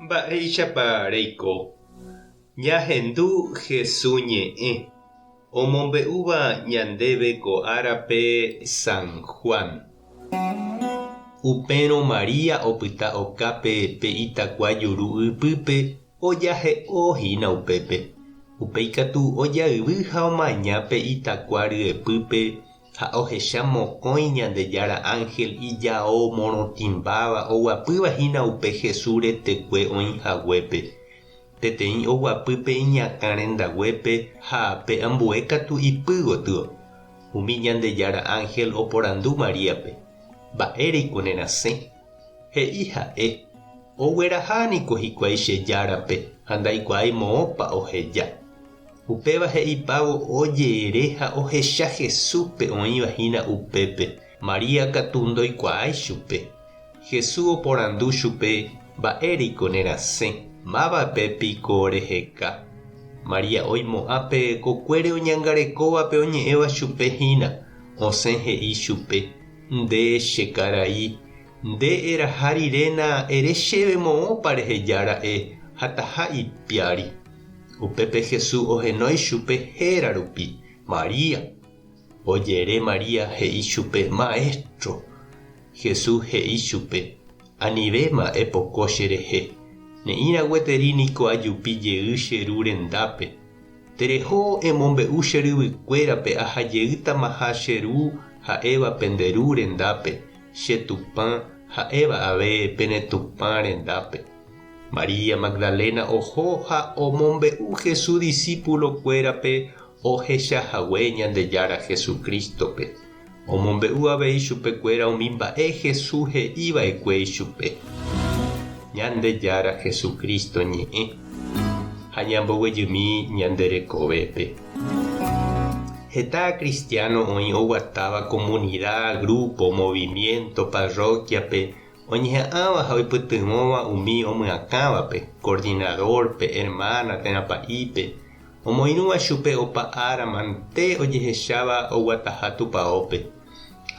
Mba'éichapa reiko? Ñahendu Hesu ñe'ẽ omombe'úva ñandéve ko árape San Juan. Upérõ María opyta okápe pe itakua juru ypýpe ojahe'o hína upépe. Upéi katu ojayvy ha omaña pe itakua ryepýpe Ha ohecha mokõi Ñandejára ánhel ijao morotĩmbáva oguapýva hína upe Jesús retekue oĩ haguépe. Peteĩ oguapy pe iñakã rendaguépe ha pe ambue katu ipy gotyo. Umi Ñandejára ánhel oporandu Maríape, Mba'éreiko nerasẽ? He'i ha'e, Ogueraha niko hikuái che Járape ha ndaikuaái moõpa oheja. Upéva he'ipávo ojere ha ohecha Jesúspe oĩva hína upépe, María katu ndoikuaái chupe. Jesús oporandu chupe, Mba'éreiko nerasẽ? Mávape piko reheka? María oimo'ã pe kokuére oñangarekóvape oñe'ẽva chupe hína, osẽ he'i chupe, Nde, che karai, Nde eraha riréna ere chéve moõpa reheja ra'e ha taha ipiári. Upépe Jesús ohenói chupe héra rupi, María. Ojere María he'i chupe, Maestro. Jesús he'i chupe, Anivéma epoko cherehe. Ne'ĩra gueteri niko ajupi jey che Ru rendápe. Tereho emombe'u che ryvykuérape aha jeýtamaha che Ru ha'éva pende Ru rendápe, che Tupã ha'éva ave pene Tupã rendápe. María Magdalena oho ha omombe'u Jesús disípulo-kuérape ohecha hague Ñandejára Jesucristo-pe. Omombe'u avei chupekuéra umi mba'e Jesús he'i va'ekue ichupe. Ñandejára Jesucristo ñe'ẽ ha ñamboguejymi ñande rekovépe. Heta kristiáno oĩ oguatáva komunida, grúpo, movimiénto, parrókiape, oñeha'ãva ha oipytyvõva umi omyakãvape, koordinadórpe, ermána térã pa'ípe, omoirũva chupe opa ára mante ojehecháva oguataha tupaópe.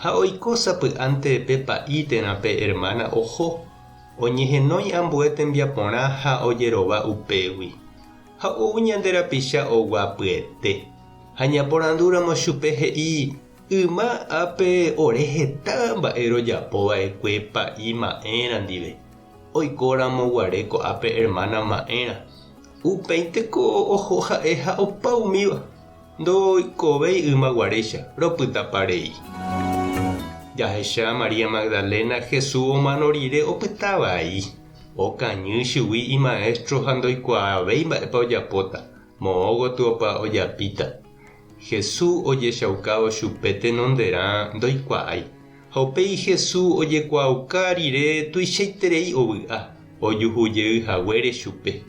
Ha oiko sapy'ánte pe pa'i térã pe ermána oho, oñehenói ambue tembiaporã ha ojerova upégui. Ha ou ñande rapicha oguapyete. Ha ñaporandúramo chupe he'i, Yma ápe ore heta mba'e rojapo va'ekue pa'i ma'ẽra ndive, oikóramo guare ko'ápe ermána ma'ẽra. Upéinteko oho ha'e ha opa umíva, ndoikovéi yma guaréicha, ropytapa rei. Jahecha María Magdalena Jesús omano rire opyta vai. Okañy chugui imaéstro ha ndoikuaavéi mba'épa ojapóta, moõ gotyopa ojapíta. Jesús ojechaukávo chupe tenonderã ndoikuaái. Ha upéi Jesús ojekuaauka rire tuichaiterei ovy'a, ojuhu jey haguére chupe.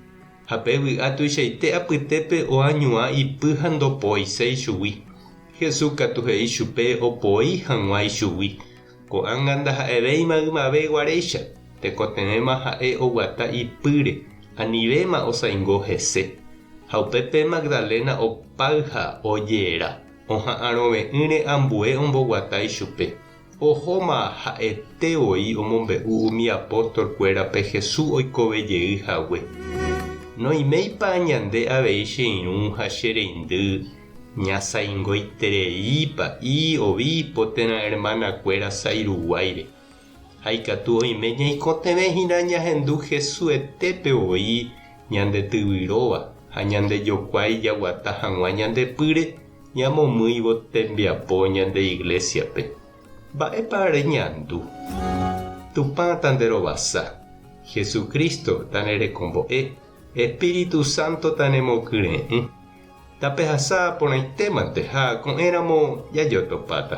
Ha pe vy'a tuichaite apytépe oañuã ipy ha ndopoiséi chugui. Jesús katu he'i chupe opoi hag̃ua ichugui. Ko'ág̃a ndaha'evéima ymave guaréicha, tekotevẽma ha'e oguata ipýre, anivéma osaingo hese. Ha upépe Magdalena opáy ha ojera, oha'arõve'ỹre ambue omboguata ichupe. Ohóma ha'ete voi omombe'u umi apóstol-kuérape Jesús oikove jey hague. Noiméipa ñande avei che irũ ha che reindy Ñasaingoiterei pa'i, obispo térã hermana-kuéra sa'i ruguáire. Ha ikatu oime ñaikotevẽ hína ñahendu Jesuetépe voi ñande tyvyróva ha ñande jokuái jaguata hag̃ua ñande pýre ñamomýivo tembiapo ñande iglésiape. Mba'épa reñandu? Tupã tanderovasa, Jesucristo tanerekombo'e, Espíritu Santo tanemokyre'ỹ. Tapehasa porãitémante ha ko'ẽramo jajotopáta.